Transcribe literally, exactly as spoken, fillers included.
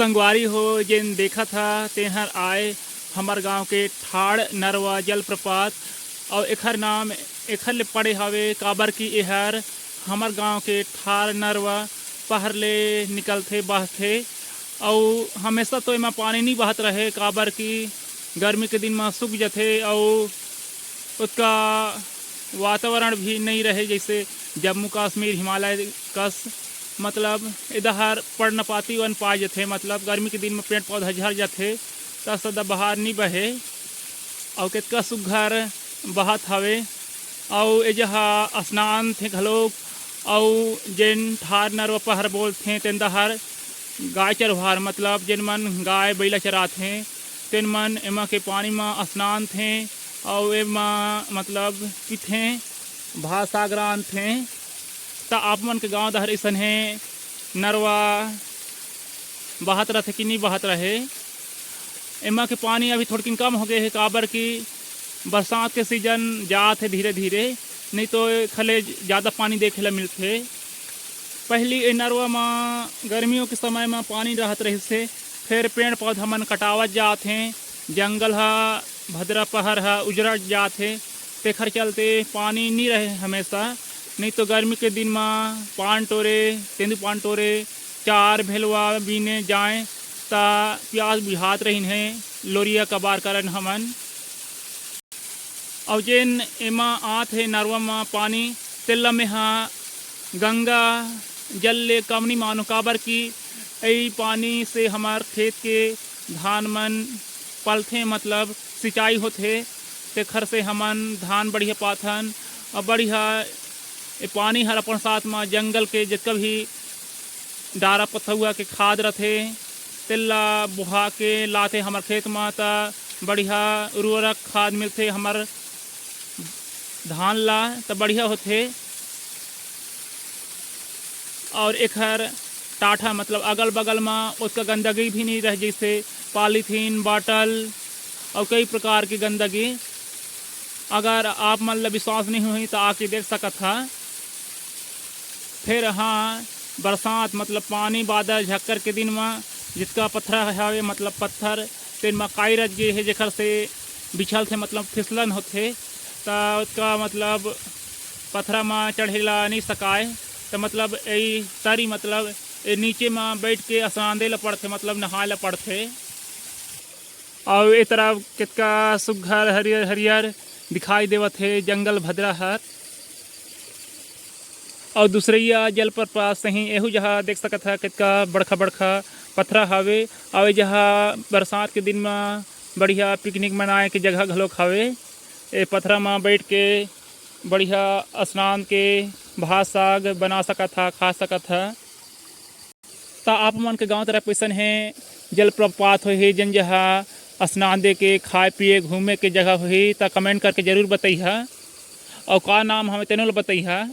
संगवारी हो, जेन देखत हा, तेहर आय हमर गांव के ठाड़ नरवा जलप्रपात, अउ एखर नाम एखर ले पड़े हवे, काबर कि एहर हमर गांव के ठाड़ नरवा पहर ले निकलथे, बहथे, अउ हमेशा तो एमा पानी नी बहत रहे, काबर कि गर्मी के दिन म सूख जथे, अउ ओतका वातावरण भी नई रहे, जैसे जम्मू कश्मीर, हिमालय कस, मतलब, ए डहर पर्णपाती वन पाए जथे, मतलब, गर्मी के दिन म पेड़ पौधा झर जथे, त सदाबहार नी बहे, अउ केतका सुग्घर बहत हवे, अउ ए जहा स्नान थे घलोक, अउ जेन ठार नरवा पहर बोलथे, तेन डहर गाय चरवार, मतलब, जेन मन गाय बइला चराथे, तेन मन एमा के पानी म स्नान थे, अउ एमा, मतलब, पीथे, भात साग रांधथे। त आप मन के गांव डहर अइसन हे, नरवा बहत रथे कि नी बहत रहे? एमा के पानी अभी थोड़किन कम हो गए हे, काबर कि बरसात के सीजन जात हे धीरे-धीरे, नहीं तो एखर ले ज्यादा पानी देखे ला मिलथे। पहिली ए नरवा म गर्मियों के समय म पानी रहत रहिस हे, फेर पेड़ पौधा मन कटावत जात हे, जंगल ह, भद्रा पहर ह उजरत जात हे, तेखर चलते पानी नी रहे हमेशा। नहीं तो गर्मी के दिन म पान टोरे, तेंदू पान टोरे, चार भेलवा बीने जाए, त प्यास बुझात रहिन हे, लोरिया कबार करन हमन। अउ जेन एमा आत हे नरवा म पानी, तेला मेहा गंगा जल ले कम नी मानों, काबर कि एई पानी से हमर खेत के धान मन पलथे, मतलब, सिंचाई होथे, तेखर से हमन धान बढ़िया पाथन। अउ बढ़िया ए पानी हर अपन साथ म जंगल के जतका भी डारा पथउवा के खाद रथे, तेला बोहा के लाथे हमर खेत म, त बढ़िया उर्वरक खाद मिलथे हमर धान ला, त बढ़िया होथे। और एखर टाठा, मतलब, अगल बगल म ओतका गंदगी भी नहीं रहे, जैसे पॉलीथीन, बॉटल और कई प्रकार के गंदगी। अगर आप मन ला विश्वास नहीं होही, त आके देख सकत हा। फिर हाँ, बरसात, मतलब, पानी, बादर, झक्कर के दिन म जितका पथरा हवे, मतलब, पत्थर, तेन म काई रच गे हे, जेखर से बिछलथे, मतलब, फिसलन होथे, त ओतका, मतलब, पथरा म चढ़े ला नहीं सकाय। त, मतलब, एई तरी, मतलब, ए नीचे म बैठ के असरांदे ला पड़थे, मतलब, नहाय ला पड़थे। अउ ए तरफ केतका सुग्घर हरियर-हरियर दिखाई देवत हे जंगल भद्रा हर। अउ दूसरइया जलप्रपात सही एहू जगह देख सकत ह, केतका बड़खा-बड़खा पथरा हवे। अउ ए जगह बरसात के दिन म बढ़िया पिकनिक मनाए के जगह घलोक हवे। ए पथरा म बइठ के बढ़िया स्नान के, भात साग बना सकत ह, खा सकत ह। त आप मन के गांव तरफ कइसन हे, जलप्रपात होही, जन जगह स्नान दे के, खाए पिए, घूमे के जगह होही, त comment करके जरूर बतइहा। अउ का नाम हवे, तेनो ल बतइहा।